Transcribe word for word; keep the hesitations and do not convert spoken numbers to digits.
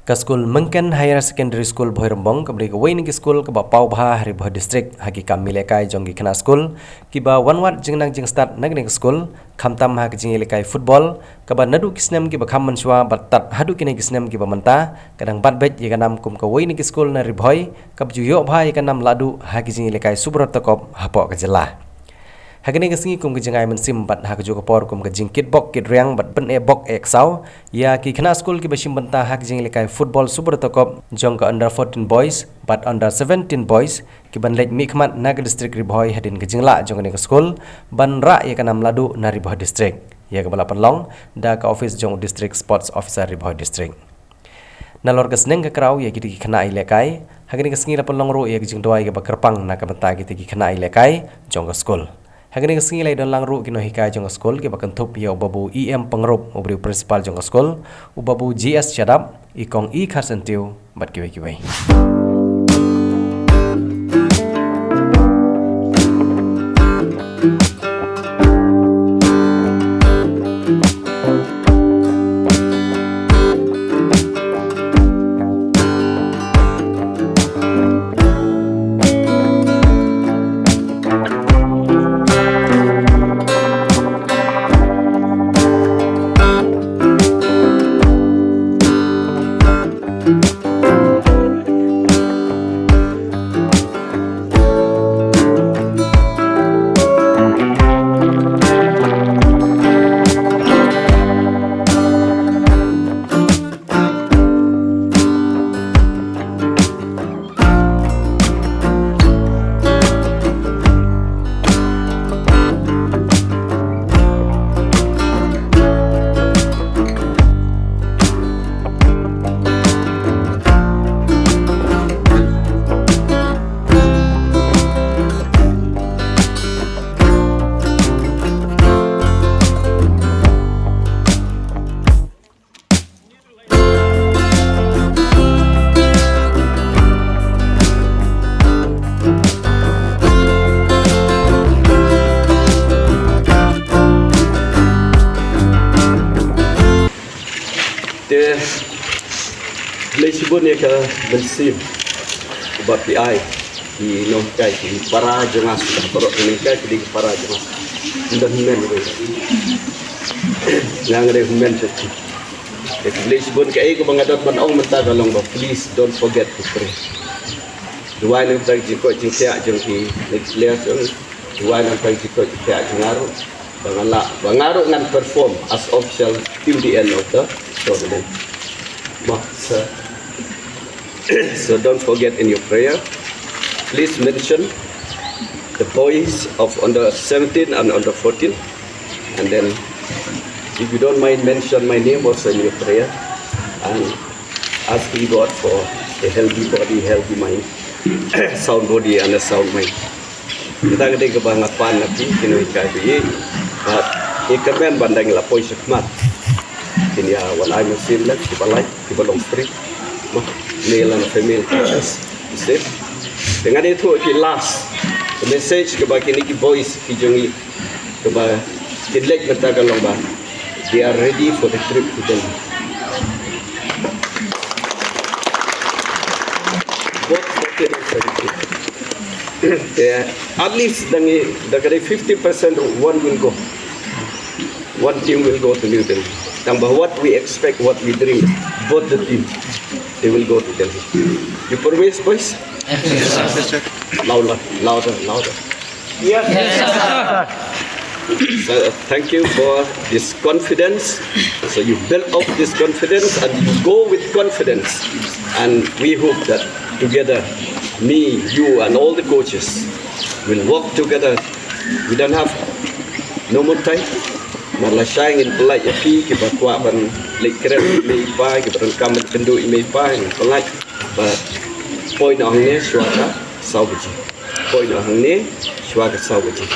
Ka skul Myngken Higher Secondary School Bhoirymbong kaba dei kawei na ki skul kaba paw bha ha Ri Bhoi District ha ki kam ialehkai jong ki khynnah skul kiba wan wad jingnang jingstad na kane ka skul, khamtam ha ka jingialehkai football kaba naduh ki snem kiba kham mynshuwa bad tad haduh kine ki snem kiba mynta ka dang bat beit ïa ka nam kum kawei na ki skul na Ri Bhoi kaba ju ïoh bha ïa ka nam lahduh ha ki jingialehkai Subrata Cup hapoh ka jylla. Ha kane ka sngi kum ka jingai mynsiem bad ha kajuh ka por kum ka jingkit bok kit riang bad pyneh bok eh ksaw ïa ki khynnah skul kiba shim bynta ha ka jingialehkai football Subrata Cup jong ka under fourteen boys bad under seventeen boys kiban leit mihkhmat na ka district Ri Bhoi hadien ka jinglah jong kane ka skul ban rah ïa ka nam lahduh na Ri Bhoi District, ïa kaba la pynlong da ka office jong u District Sports Officer Ri Bhoi District. Nalor ka sneng ka kraw ïa kitei ki khynnah ialehkai, ha kane ka sngi la pynlong ruh ïa ka jingduwai kaba kyrpang na ka bynta kitei ki khynnah ialehkai jong ka skul. Ha kane ka sngi la ïadon lang ruh ki nonghikai jong ka skul kiba kynthup ïa u Babu E M Pyngrope uba dei u principal jong ka skul, u Babu G S Shadap, i Kong E Kharsyntiew bad kiwei kiwei. Te lei shibun ïa ka mynsiem uba phi ai ki nonghikai ki para jong nga, shuh baroh ki nonghikai ki dei ki para jong nga. Ynda hynmen ruh nga nga dei hynmen jong ki. Te lei shibun kaei kaba nga don ban ong mynta ka long ba please don't forget to pray. Duwai na ka bynta ka jingkoit jingkhiah jong ki, ki players jong, duwai na ka bynta ka jingkoit jingkhiah jong nga ruh ba nga lah, ba nga ruh ngan perform as official till the end of the tournament. Mo, sir. So don't forget in your prayer, please mention the boys of under seventeen and under fourteen. And then, if you don't mind, mention my name also in your prayer. And asking God for a healthy body, healthy mind, sound body and a sound mind. Kata ka dei kaba nga pan na phi, ki nonghikai phi. Bad ïa ka men ban dang la poi shakmat. Kin ïa wan ai mynsiem lem, kiba lai, kiba long free. Mo, male and female coaches. Sip. Te ngan ïathuh ïa phi last message kaba kine ki boys ki jong ngi kaba kin leit mynta ka long ba they are ready for the trip to Delhi. Both fourteen and seventeen. Yeah, at least dang i, dang ka dei fifty percent one will go. One team will go to New Delhi. Tang ba what we expect, what we dream, both the team, they will go to Delhi. You promise, boys? Yes, sir. Louder, louder, louder. Yes, sir. So, thank you for this confidence. So you build up this confidence and you go with confidence. And we hope that together, me, you, and all the coaches will work together. We don't have no more time. Mar lashai ngin pyllait ïa phi kiba kwah ban leit kren ïa i mei i pa, kiba donkam ban kynduh ïa i mei i pa, ngin pyllait. Ba poi noh hangne shuwa ka saw baje. Poi noh hangne shuwa ka saw baje.